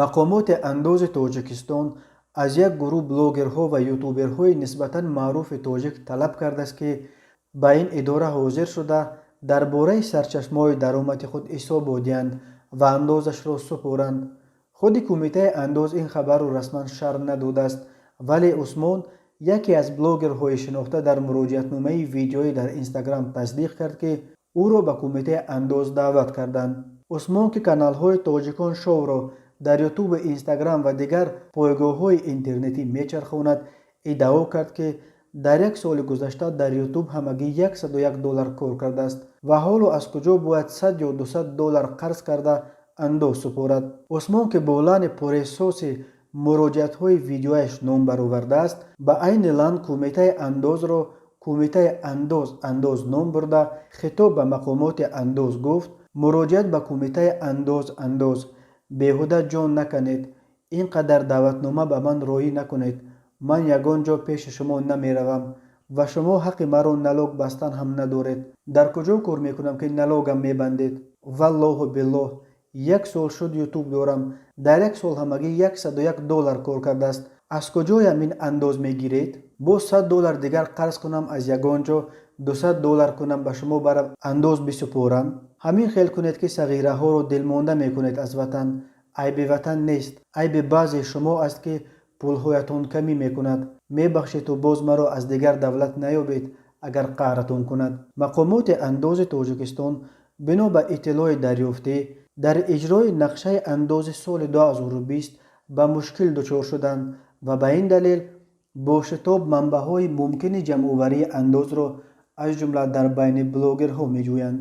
Мақомоти андози Тоҷикистон аз як гурӯҳ блогерҳо ва ютуберҳои нисбатан маъруфи тоҷик талаб кардааст, ки ба ин идора ҳозир шуда, дар бораи сарчашмаҳои даромади худ ҳисобот диҳанд ва андозашро супоранд. Худи Кумитаи андоз ин хабарро расман шарҳ надодааст, вале Усмон, яке аз блогерҳои шинохта, дар муроҷиатномаи видеоӣ дар Инстаграм тасдиқ кард, ки ӯро ба Кумитаи андоз даъват карданд. Усмон, ки каналҳои Тоҷикон шоуро дар Ютубу Инстаграм ва дигар пойгоҳҳои интернетӣ мечархонад, иддао кард, ки дар як соли гузашта дар Ютуб ҳамагӣ 101 доллар кор кардааст ва ҳоло аз куҷо бояд 100 ё 200 доллар қарз карда андоз супорад. Усмон, ки бо лаҳни пурэҳсоси муроҷиатҳои видеояш ном баровардааст, ба айни лаҳн Кумитаи андозро Кумитаи андоз андоз ном бурда, хитоб ба мақомоти андоз гуфт: «Муроҷиат ба Кумитаи андоз андоз, беҳуда ҷон наканед, ин қадар даъватнома ба ман роҳӣ накунед. Ман ягон ҷо пеши шумо намеравам ва шумо ҳаққи маро налог бастан ҳам надоред. Дар куҷо кор мекунам, ки налогам мебандед? Валлоҳу биллоҳ, як сол шуд Ютуб дорам, дар як сол ҳамагӣ 101 доллар кор кардааст. Аз куҷоям ин андоз мегиред? Боз 100 доллар дигар қарз кунам аз ягон ҷо, 200 доллар кунам, ба шумо барам андоз бисупорам? Ҳамин хел кунед, ки сағираҳоро дилмонда мекунед аз ватан. Айби ватан нест, айби баъзе шумо аст, ки пулҳоятон камӣ мекунад. Мебахшеду боз маро аз дигар давлат наёбед, агар қаҳратон кунад». Мақомоти андози Тоҷикистон, бино ба иттилои дарёфтӣ, дар иҷрои нақшаи андози соли 2020 ба мушкил дучор шуданд ва ба ин далел бо шитоб манбаъҳои мумкини ҷамъоварии андозро, аз ҷумла дар байни блогерҳо, меҷӯянд.